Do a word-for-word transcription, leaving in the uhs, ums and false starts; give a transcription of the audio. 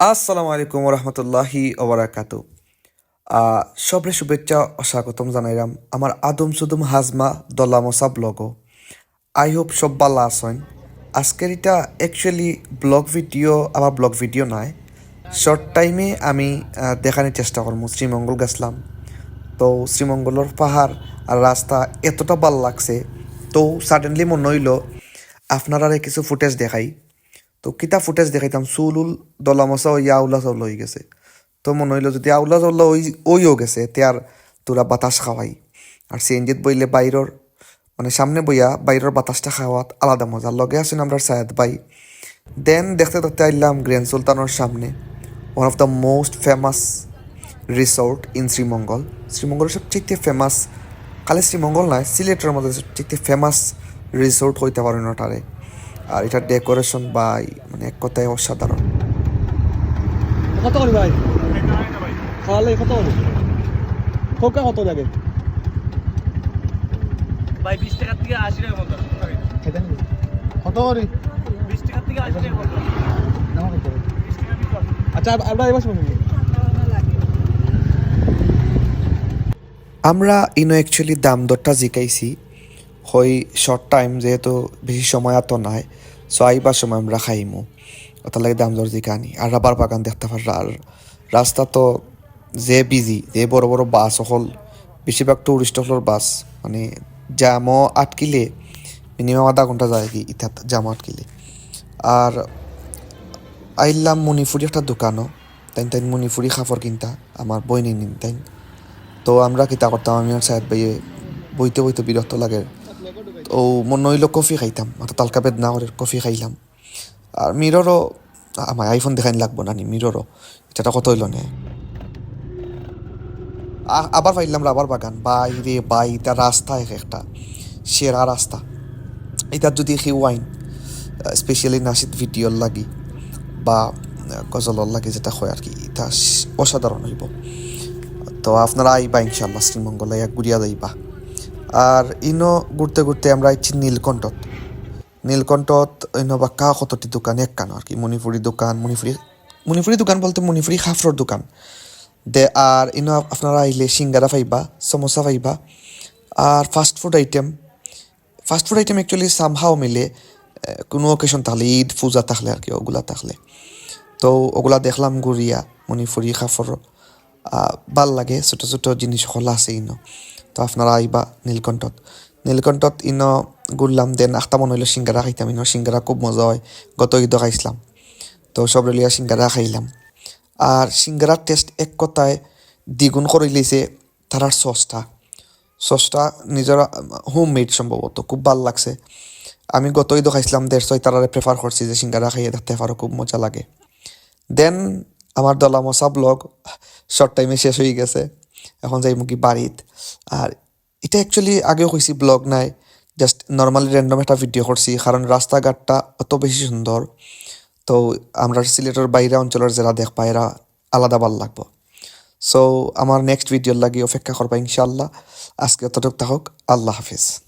আসসালামু আলাইকুম ওয়া রাহমাতুল্লাহি ওয়া বারাকাতু। আহ, সবরে শুভেচ্ছা ও স্বাগতম জানাইলাম আমার আদম সুদুম হাজমা দলামসা ব্লগও। I hope সব ভালা আছইন। আজকের ইটা actually ব্লগ ভিডিও, আবার ব্লগ ভিডিও নায়, শর্ট টাইমে আমি আহ, দেখানির চেষ্টা করমু। শ্রীমঙ্গল গেছলাম, তো শ্রীমঙ্গলর পাহাড় আর রাস্তা এতটা ভালা লাগছে, তো সাডেনলি মনো অইলো আপনারারে কিছু ফুটেজ দেখাই। তো কিতা ফুটেজ দেখাইতাম, চুল উল দলামসা অইয়া আউলা চাউলা অইগেছে। তো মনো অইলো যদি আউলা চাউলা অই, অইও গেছে, তে আর থুড়া বাতাস খাওয়াই। আর সিএনজিত বইলে বাইরর, মানে সামনে বইয়া বাইরর বাতাসটা খাওয়াত আলাদা মজা। লগে আছইন আমরার সায়েদ ভাই। দেন দেখতে দেখতে আইলাম গ্র্যান্ড সুলতানর সামনে, one of the most famous resort in Sreemangal. শ্রীমঙ্গলর সবচেয়ে ফেমাস, খালি শ্রীমঙ্গল নায়, সিলেটর মধ্যে সবচেয়ে ফেমাস রিসোর্ট কইতা পারইন ওটারে। আর ইটার ডেকোরেশন ভাই, মানে এক কথায় অসাধারণ। কত করি ভাই? খাওয়ালে কত করি? কোকা কত লাগে? ভাই, বিশ টাকা থাকি আশি টাকা পর্যন্ত। কত করি? বিশ টাকা থাকি আশি টাকা পর্যন্ত। আচ্ছা, আব-, আমরা এবার শুনি। আমরা ইনো actually দাম দরটা জিকাইছি, হই শর্ট টাইম, যেহেতু বেশি সময় আতো নাই, সো আইবার সময় আমরা খাইমু, ওটার লাগি দাম দর জিকানি। আর রাবার বাগান দেখতা পাররা, আর রাস্তা তো যে বিজি, যে বড় বড় বাস অকল, বেশিরভাগ টুরিস্ট অকলর বাস, মানে জ্যামও আটকিলে মিনিমাম আধা ঘন্টা যায়গি ইতাত জ্যামও আটকিলে। আর আইলাম মণিপুরি একটা দোকানও, তাইন তাইন মণিপুরি কাপড় কিনতা, আমার বইনে নিন তাইন। তো আমরা কিতা করতাম, আমি আর সায়েদ ভাইয়ে বইতে বইতে বিরক্ত লাগে। ও মনো অইলো কফি খাইতাম, অর্থাৎ হালকা বেদনা করে কফি খাইলাম। আর মিররও, আমার আইফোন দেখাইন লাগবো না নি, মিররও। ইটা কত অইলো নে? আ-, আবার পাইলাম রাবার বাগান, ভাই রে ভাই, ইটা রাস্তা এক একটা, সেরা রাস্তা। ইটা যদি কেউ আইন, আহ, স্পেশালি নাশিদ ভিডিওর লাগি বা, আহ, গজলর লাগি যেটা হয় আর কি, ইটা স-, অসাধারণ অইবো। তো আপনারা আইবা ইনশাআল্লাহ, শ্রীমঙ্গল আইয়া ঘুরিয়া যাইবা। আর ইনো ঘুরতে ঘুরতে আমরা আইছি নীলকণ্ঠত। নীলকণ্ঠত ইনো বাক্কা কতটি দোকান, একখানো আর কি, মণিপুরি দোকান, মণিপুরি, মণিপুরি দোকান বলতে মণিপুরি কাপড়র দোকান। দে, আর ইনো আপ-, আপনারা আইলে সিঙ্গারা পাইবা, সমোসা পাইবা, আর fast food item. Fast food item actually somehow মিলে, আহ, কোনো অকেশন থাকলে, ঈদ, পূজা থাকলে আর কি, ওগুলা থাকলে। তো ওগুলা দেখলাম ঘুরিয়া, মণিপুরি কাপড়, আহ, ভালা লাগে, ছোট ছোট জিনিস অকল আছে ইনো। তো আপনারা আইবা নীলকণ্ঠত। নীলকণ্ঠত ইনো ঘুরলাম, দেন আখতা মনো অইলো সিঙ্গারা খাইতাম, ইনো সিঙ্গারা খুব মজা অয়, গত ঈদও খাইছলাম। তো সবরে লইয়া সিঙ্গারা খাইলাম। আর সিঙ্গারার টেস্ট এক কথায় দ্বিগুণ করিলিছে তারার সসটা। সসটা নিজর, আহ, হোমমেড সম্ভবত, খুব ভালা লাগছে। আমি গত ঈদও খাইছলাম দেড়শো, তারারে প্রেফার করছি যে সিঙ্গারা খাইয়া দেখতে পারো, খুব মজা লাগে। দেন আমার দলামসা ব্লগ শর্ট টাইমে শেষ অইগেছে, এখন যাইমুগি বাড়িত। আর ইটা actually আগেও কইছি, ব্লগ নায়, just normally random একটা ভিডিও করছি, কারণ রাস্তাঘাটটা অত বেশি সুন্দর। তো আমরা সিলেটর বাইরে অঞ্চলর যেরা দেখবা, এরা আলাদা ভালা লাগবো। সো আমার নেক্সট ভিডিওর লাগি অপেক্ষা করবা ইনশাআল্লাহ। আজকে অতটুক থাকুক, আল্লাহ হাফিজ।